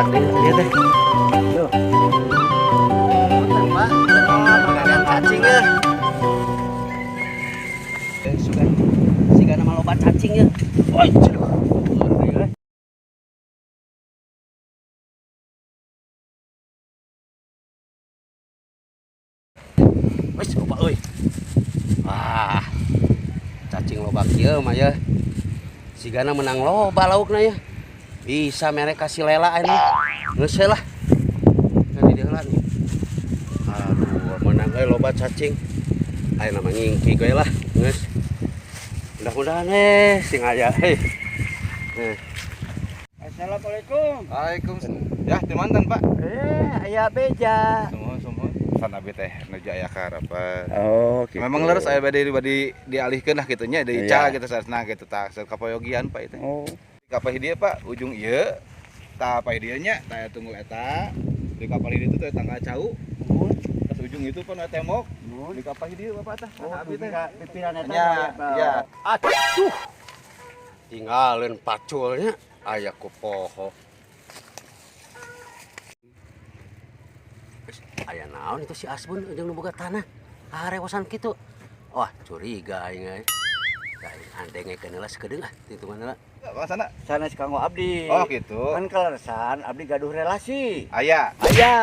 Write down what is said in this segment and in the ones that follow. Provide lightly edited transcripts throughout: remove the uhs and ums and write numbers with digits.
Cangkak deh, lihat deh. Tuh. Pak, cacing ya. Sugan, siga nama loba cacing ya. Oi, aduh. Wis loba euy. Wah. Cacing loba kieu mah ya. Sigana menang loba laukna ya. Bisa merek kasih lela ini. Geus lah. Kan di dieu nih. Aduh, menang euy loba cacing. Ayeuna mah ngingki we lah, geus. Mudah-mudahan sing aya heh. Assalamualaikum. Waalaikumsalam. Ya, di mantan, Pak. Aya beja. Semua. San abi teh nuju aya karepan. Oh, gitu. Memang leres aya bade bade dialihkeun lah kitu nya, diical gitu saresna gitu tah kapoyogian Pak itu. Oh. Kapal dieu Pak, ujung ieu tah apa dieu nya, tah tunggul eta. Di kapal dieu teh tangga cau. Terus ujung itu pun tembok. Di kapal dieu Bapak tah. Oh, abi teh. Pipiran eta. Ya. Aduh. Tinggalin paculnya aya ku poho. Aya naon itu si Asbun jeung nu boga tanah. Harewosan kitu. Wah, curiga aing euy. Aing andengekeun heula sakedeung ah titungan heula. Bang sana. Sanes kanggo abdi. Oh, gitu. Kan kaleresan abdi gaduh relasi. Aya. Aya.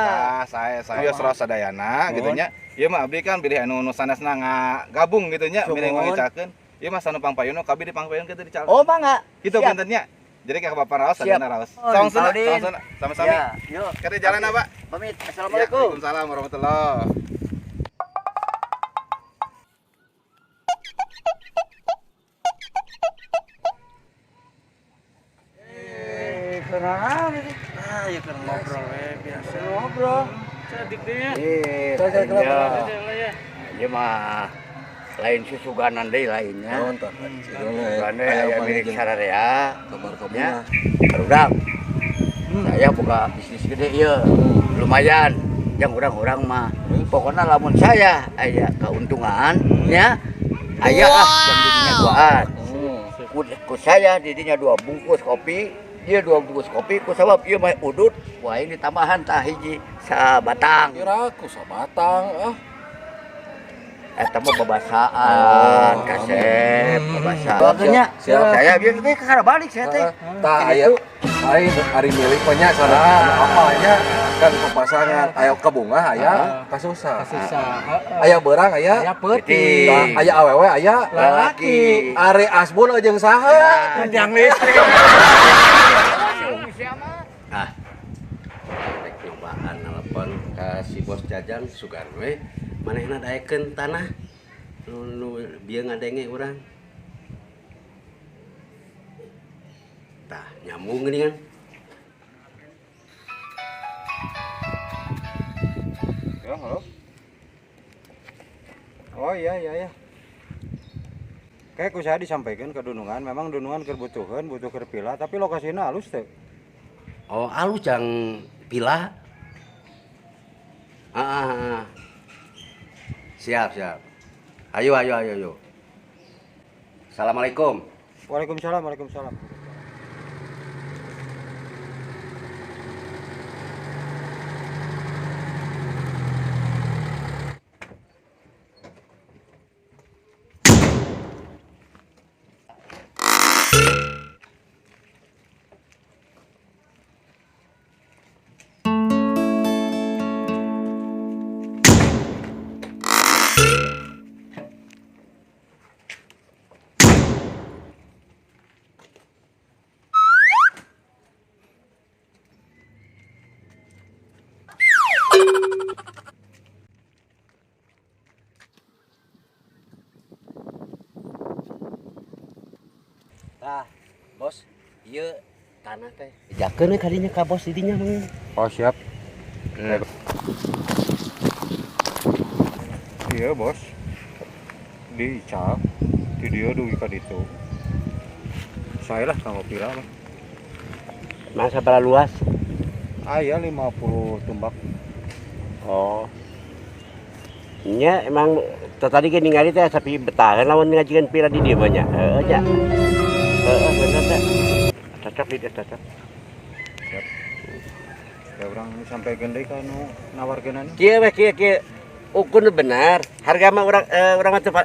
Nah, saya yos sadayana gitu nya. Ieu mah abdi kan pilih anu nu sanesna ngagabung gitu nya, milih ngicakeun. Ieu mah sanu pangpayun kabeh di pangpayun kitu dical. Oh, mangga. Kitu punten nya. Jadi ka Bapak raos sadayana raos. Sangsuna, sangsuna, sama-sami. Ya, yuk. Kade jalan Pak. Pamit. Assalamualaikum. Waalaikumsalam warahmatullahi. Kenalan ini. Ah, ya keur ngobrol we biasa. Ngobrol. Sadik deh ya. Iya. Ieu mah lain susuganan deui lainnya. Sugane aya milik sararea. Kabar-kabarna. Barudak. Saya buka bisnis gede ieu. Lumayan. Yang urang-urang mah pokoknya lamun saya aya keuntungan nya aya ah jam didinya duaan. Ku saya didinya 2 bungkus kopi. Dia 2 bungkus kopi, ku sabab ieu mah udut, wah ini tambahan tah hiji sabatang. Kira ku sabatang ah. Eta mah babasaan, kasep, babasaan. Waktunya saya bieu teh kakara balik saya teh. Tah aya lain ari milik mah nya sana apa nya kan papasangan aya kabungah aya kasusah. Kasusah. Aya beurang aya aya peuting. Aya awewe aya lalaki. Ari Asbun jeung saha? Yang listrik. Ah. Rek nyobaan nelpon ka si bos Jajang sugan we manehna daekeun tanah nu bieu ngadenge urang. Tah nyambung geuningan. Ya, halo. Oh iya. Kayak ku saya disampaikan ke Dunungan, memang Dunungan keur butuheun, butuh keur pila, tapi lokasina halus teh. Oh, alus jang pila. Siap. Ayo. Assalamualaikum. Waalaikumsalam, waalaikumsalam. Tah, bos, ieu tanah teh. Jakeun we kadinya ka bos didinya mah. Oh, siap. Iya, bos. Diical di dieu dugi ka ditu. Saya lah kanggo pila mah. Masa sabaraha luas? Aya 50 tumbak. Oh. Nya emang tadi ge ningali teh sapi betahan lamun ngajikeun pila di dieu mah nya. Heeh nya. Heeh bener teh. Cocok di dieu cocok. Siap. Ya urang sampaikan deui ka nu nawarkeunana. Kieu weh kieu kieu. Ukur nu bener, harga mah urang urang mah teu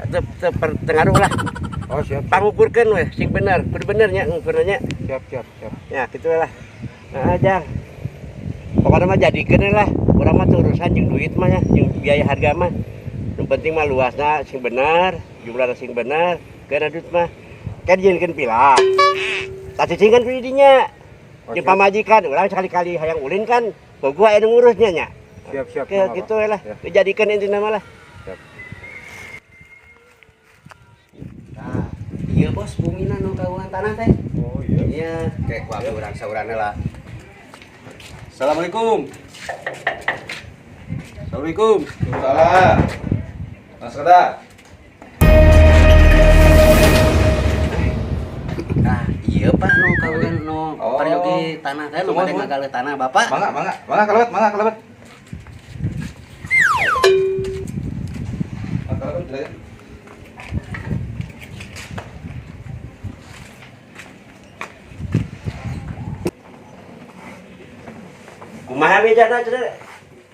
terpengaruh lah. Oh, siap. Pangukurkeun weh sing bener, kudu bener nya ngukurna nya. Siap, siap, siap. Ya kitu lah. Nah, Jang. Pokoknya mah jadikeun lah. Urang mah teu urusan jeung duit mah nya, jeung biaya harga mah. Nu penting mah luasna sing bener, jumlahna sing bener, keuna duit mah. Kan dijieunkeun pila. Tah cicing kan kudu dinya. Oh, Jeung siap. pamajikan urang sekali-kali hayang ulin kan, bogoh aya nu ngurusnya nya. Siap, siap. Ke mangga, gitu Pak. lah. Ya. Dijadikeun intina mah lah. Siap. Nah, iya bos, bumina nu kagungan tanah teh. Oh iya. Iya, kayak ku abdi urang saurana lah. Assalamualaikum. Assalamualaikum. Salah. Mas Keda. Nah, iya Pak nu kagungan nu Oh. peryogi tanah teh nu Semua, bade semua. ngagaleuh tanah Bapak. Mangga, mangga. Mangga kalebet, mangga kalebet. Mangga kalebet, juragan. Kumaha bejana cenah?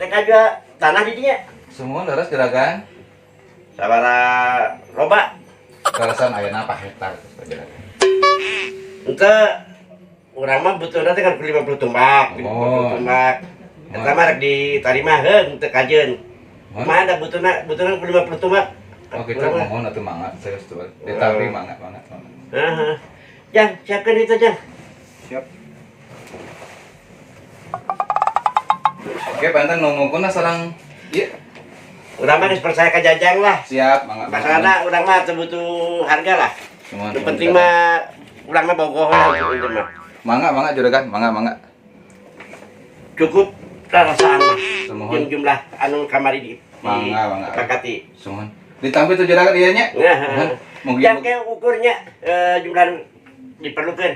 Rek jual tanah di dinya. Semua leres juragan. Sabaraha loba? Kaleresan ayeuna apa hektar juragan. Ente urang mah butuhna teh kan 50 tumbak, 50 Oh. tumbak. Eta mah rek ditarima heuh teu kajeun. Oh. Kumaha da butuhna butuhna 50 tumbak. Oh, kita mohon atuh mangga serius tuh. Ditampi mangga, mangga, mangga. Heeh. Jang, siapkeun itu, Jang. Siap. Oke, banten nu ngukurna sareng ieu. Urang mah geus percaya ka Jajang lah. Siap, mangga. Masalahna urang mah teu butuh harga lah. Semua Nu penting mah urang mah bogoh lah itu mah. Mangga, mangga juragan, mangga, mangga. Cukup rarasaan mah. Semohon. Jeung jumlah anu kamari di Mangga, mangga. sepakati. Suhun. Ditampi tuh juragan ieu nya. Nah, Mugi yang ke ukurnya jumlah nu diperlukan.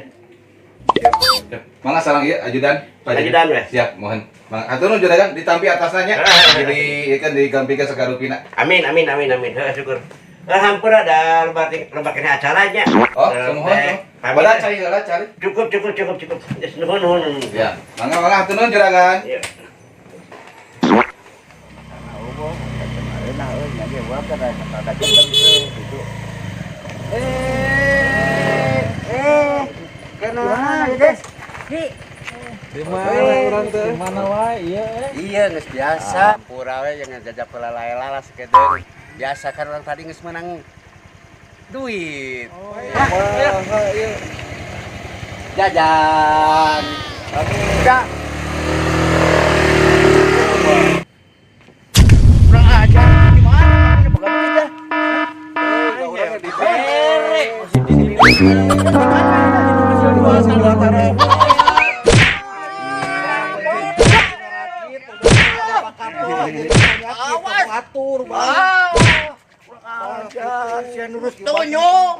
Siap. Mangga sareng ieu ajudan. Pak Ajudan, weh. Siap, mohon. Mangga hatur nuhun juragan ditampi atasna nya. Jadi ieu kan digampikeun sagarupina. Amin amin amin amin. Heuh, syukur. Hampura da loba loba kena acaranya. Oh, sumuhun. Bada cari heula cari. Cukup cukup cukup cukup. Geus nuhun nuhun. nuhun. Ya, mangga mangga hatur nuhun juragan. Iya. Nah, euy nya ge urang teh rada jengkem gitu. Kenapa, guys? Di mana urang teh? Di mana wae iya eh. Iya, geus biasa. Hampura we jangan jajap lalaela lah sakedeung. Biasa kan orang tadi geus menang duit. Oh, iya. Iya. Jajan. Ja. Kurang ajar gimana? Boga duit ya. Urang di Bere. Awas atur, Bang. Ajar, sia nurut tonyong.